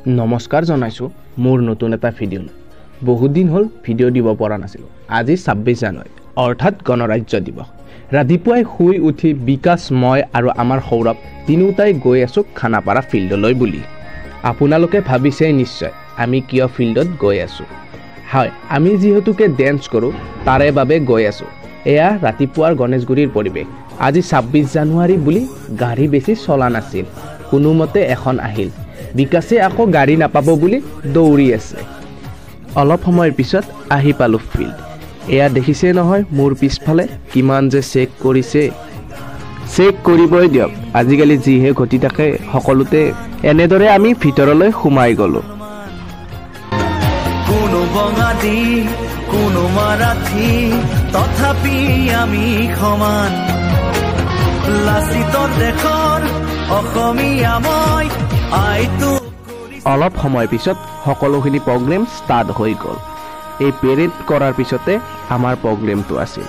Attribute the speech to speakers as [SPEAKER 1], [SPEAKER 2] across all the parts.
[SPEAKER 1] নমস্কাৰ জনাইছোঁ মোৰ নতুন এটা ভিডিঅ'লৈ। বহুত দিন হ'ল ভিডিঅ' দিব পৰা নাছিলোঁ। আজি 26 জানুৱাৰী অৰ্থাৎ গণৰাজ্য দিৱস। ৰাতিপুৱাই শুই উঠি বিকাশ, মই আৰু আমাৰ সৌৰভ তিনিওটাই গৈ আছোঁ খানাপাৰা ফিল্ডলৈ বুলি। আপোনালোকে ভাবিছে নিশ্চয় আমি কিয় ফিল্ডত গৈ আছোঁ। হয়, আমি যিহেতুকে ডেন্স কৰোঁ তাৰে বাবে গৈ আছোঁ। এয়া ৰাতিপুৱাৰ গণেশগুৰিৰ পৰিৱেশ। আজি 26 জানুৱাৰী বুলি গাড়ী বেছি চলা নাছিল, কোনোমতে এখন আহিল। বিকাশে আকৌ গাড়ী নাপাব বুলি দৌৰি আছে। অলপ সময়ৰ পিছত আহি পালোঁ ফিল্ড। এয়া দেখিছে নহয় মোৰ পিছফালে কিমান যে চেক কৰিছে। চেক কৰিবই দিয়ক, আজিকালি যিহে ঘটি থাকে সকলোতে। এনেদৰে আমি ভিতৰলৈ সোমাই গ'লোঁ।
[SPEAKER 2] কোনো বঙালী, কোনো মাৰাঠী, তথাপি আমি সমান। লাচিতৰ দেশৰ অসমীয়া মই আইতো।
[SPEAKER 1] অলপ সময়ৰ পিছত সকলোখিনি প্ৰগ্ৰেম ষ্টাৰ্ট হৈ গ'ল। এই পেৰেড কৰাৰ পিছতে আমাৰ প্ৰগ্ৰেমটো আছিল।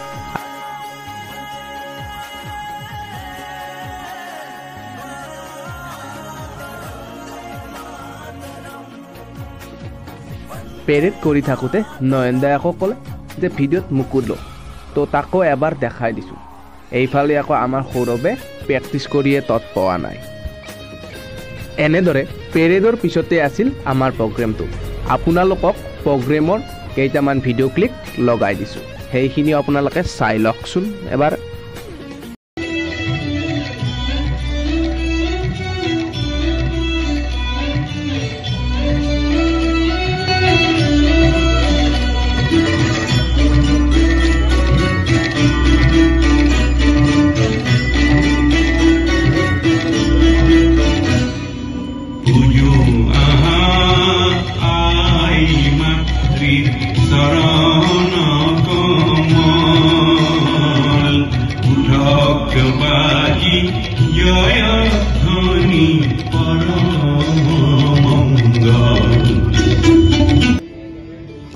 [SPEAKER 1] পেৰেড কৰি থাকোঁতে নয়নদাই আকৌ ক'লে যে ভিডিঅ'ত মোকো লওক, তো তাকো এবাৰ দেখাই দিছোঁ। এইফালে আকৌ আমাৰ সৌৰভে প্ৰেক্টিচ কৰিয়ে তত পোৱা নাই। এনেদৰে পেৰেডৰ পিছতে আছিল আমাৰ প্ৰগ্ৰেমটো। আপোনালোকক প্ৰগ্ৰেমৰ কেইটামান ভিডিঅ' ক্লিপ লগাই দিছোঁ, সেইখিনিও আপোনালোকে চাই লওকচোন এবাৰ।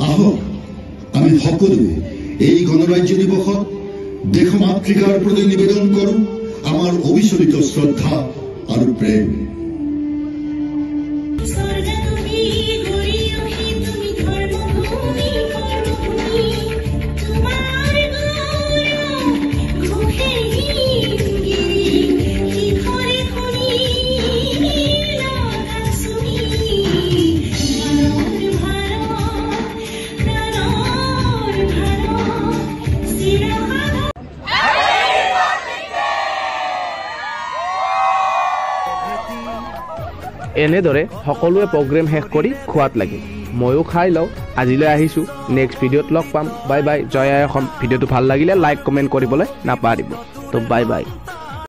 [SPEAKER 3] আহক আমি সকলোৱে এই গণৰাজ্য দিৱসত দেশমাতৃকাৰ প্ৰতি নিবেদন কৰোঁ আমাৰ অবিচলিত শ্ৰদ্ধা আৰু প্ৰেম।
[SPEAKER 1] এনেদৰে সকলোৱে প্ৰগ্ৰেম শেষ কৰি খোৱাত লাগিল। ময়ো খাই লওঁ। আজিলৈ আহিছোঁ, নেক্সট ভিডিঅ'ত লগ পাম। বাই বাই, জয় আই অসম। ভিডিঅ'টো ভাল লাগিলে লাইক কমেণ্ট কৰিবলৈ নাপাহৰিব। তো বাই বাই।